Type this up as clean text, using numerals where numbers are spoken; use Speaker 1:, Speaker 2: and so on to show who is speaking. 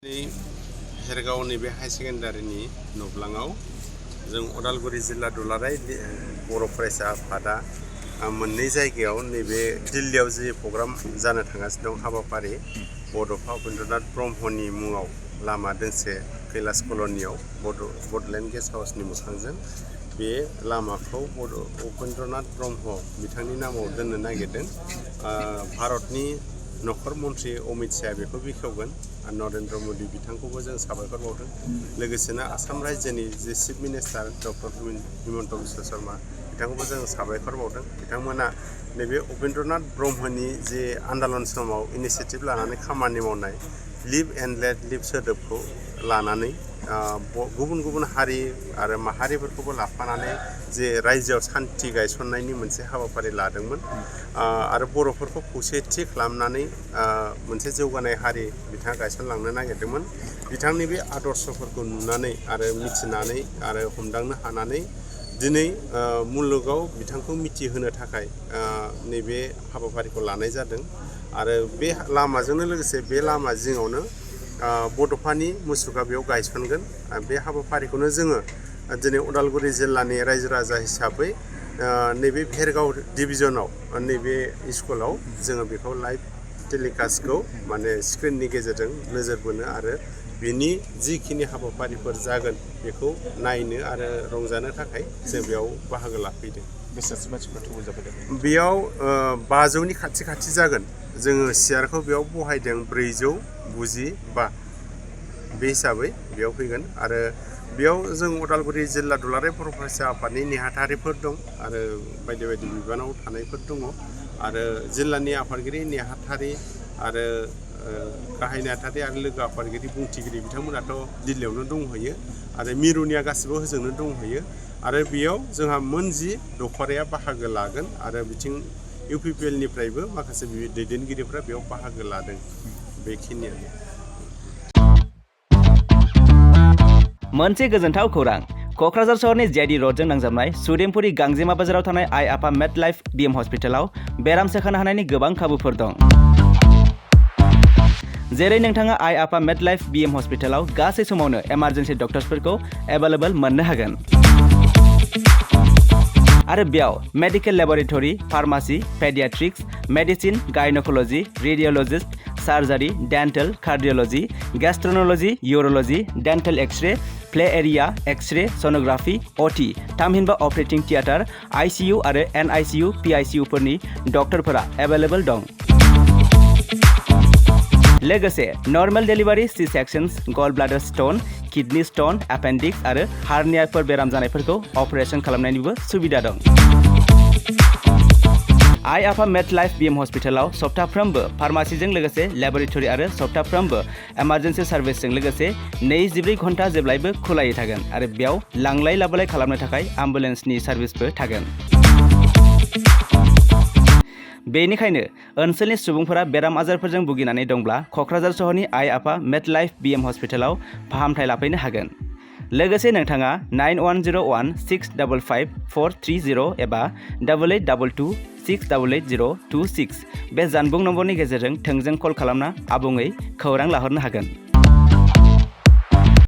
Speaker 1: हेरगाव नैबे हाई सेकेन्डारिनि नब्लाङाव जों उदालगुरि जिल्ला दुलाराय बर' फरायसा आफादा मोननै जायगायाव नैबे दिल्लीयाव जि प्रग्राम जानो थांगासिनो दं हाबाफारि बड'फा उपेन्द्रनाथ ब्रह्मनि मुङाव लामा दोंसे कैलाश कल'नियाव बड'लेण्ड गेस्ट हाउसनि मोखांजों बे लामाखौ उपेन्द्रनाथ ब्रह्म बिथांनि नामाव दोननो नागिरदों। भारतनि नखर मन्त्रि अमित शाहआ बेखौ बेखेवगोन। नरेन्द्र मोदी बिथांखौबो जों साबायखर बावदों। लोगोसेनो आसाम रायजोनि जे chief minister doctor Himanta Biswa Sarma बिथांखौबो जों साबायखर बावदों। बिथांमोना नैबे उपेन्द्रनाथ ब्रह्मनि जे आन्दालन समाव इनिसियेटिभ लानानै खामानि मावनाय लिभ एन्ड लेट लिभ सोदोबखौ लानानै गुबुन गुबुन हारि आरो माहारिफोरखौबो लाफानानै जे रायजोआव सान्थि गायसननायनि मोनसे हाबाफारि लादोंमोन आरो बर'फोरखौ खौसेथि खालामनानै मोनसे जौगानाय हारि बिथाङा गायसनलांनो नागिरदोंमोन। बिथांनि बे आदर्शफोरखौ नुनानै आरो मिथिनानै आरो हमदांनो हानानै दिनै मुलुगाव बिथांखौ मिथिहोनो थाखाय नैबे हाबाफारिखौ लानाय जादों आरो बे लामाजोंनो लोगोसे बे लामा जिङावनो बड'फानि मुसुखा बेयाव गायसनगोन। बे हाबाफारिखौनो जोङो दिनै उदालगुरि जिल्लानि रायजो राजा हिसाबै नैबे भेरगाव डिभिजनाव नैबे स्कुलाव जोङो बेखौ लाइभ टेलिकास्टखौ माने स्क्रिननि गेजेरजों नोजोर बोनो आरो बिनि जिखिनि हाबाफारिफोर जागोन बेखौ नायनो आरो रंजानो थाखाय जों बेयाव बाहागो लाफैदों।
Speaker 2: बेसेबांसो मानसिफोर थुबुर जाफैदों?
Speaker 1: बेयाव 500नि खाथि जागोन। जोङो सियारखौ बेयाव बहायदों 495 बे हिसाबै बेयाव फैगोन आरो बेयाव जों उदालगुरि जिल्ला दुलाराय बर' फरायसा आफादनि नेहाथारिफोर दं आरो बायदि बायदि बिबानाव थानायफोर दङ आरो जिल्लानि आफादगिरि नेहाथारि आरो गाहाय नेहाथारि आरो लोगो आफादगिरि बुंथिगिरि बिथांमोनाथ' दिल्लीयावनो दंहैयो आरो मिरुनिया गासिबो होजोंनो दंहैयो आरो बेयाव जोंहा मोनजि दख'राया बाहागो लागोन आरो बिथिं UPPLनिफ्रायबो माखासे दैदेनगिरिफ्रा बेयाव बाहागो लादों। बेखिनियानो
Speaker 3: मोनसे गोजोनथाव खौरां। क'क्राझार सहरनि JD र'डजों नांजाबनाय सुदेमपुरि गांजेमा बाजाराव थानाय आइ आफा मेडलाइफ BM हस्पिटालाव बेराम सोखानो हानायनि गोबां खाबुफोर दं। जेरै नोंथाङा आइ आफा मेडलाइफ BM हस्पिटालाव गासै समावनो इमारजेन्सि डक्टर्सफोरखौ एभेलेबल मोननो हागोन आरो बेयाव medical laboratory, pharmacy, paediatrics, medicine, gynaecology, radiologist, surgery, dental, cardiology, gastroenterology, urology, dental x-ray, play area, x-ray, sonography, OT, थामहिनबा अपारेटिं थियेटार, ICU आरो NICU, PICU फोरनि डक्टरफोरा एभेलेबल दं। लोगोसे normal delivery, C sections, gall bladder stone, kidney stone, appendix आरो हार्नियाफोर बेराम जानायफोरखौ अपारेशन खालामनायनिबो सुबिदा दं। आइ आफा मेडलाइफ BM हस्पिटालाव सप्ताफ्रोमबो फार्मासिजों लोगोसे लेबरेटरि आरो सप्ताफ्रोमबो इमारजेन्सि सार्भिसजों लोगोसे 24 घन्टा जेब्लायबो खुलायै थागोन आरो बेयाव लांलाय लाबोलाय खालामनो थाखाय एम्बुलेन्सनि सार्भिसबो थागोन। बेनिखायनो ओनसोलनि सुबुंफोरा बेराम आजारफोरजों भुगिनानै दंब्ला क'क्राझार सहरनि आइ आफा मेडलाइफ BM हस्पिटालाव फाहामथाय लाफैनो हागोन। लोगोसे नोंथाङा 9101655430 एबा 8822688026 बे जानबुं नम्बरनि गेजेरजों थोंजों कल खालामना आबुङै खौरां लाहरनो हागोन।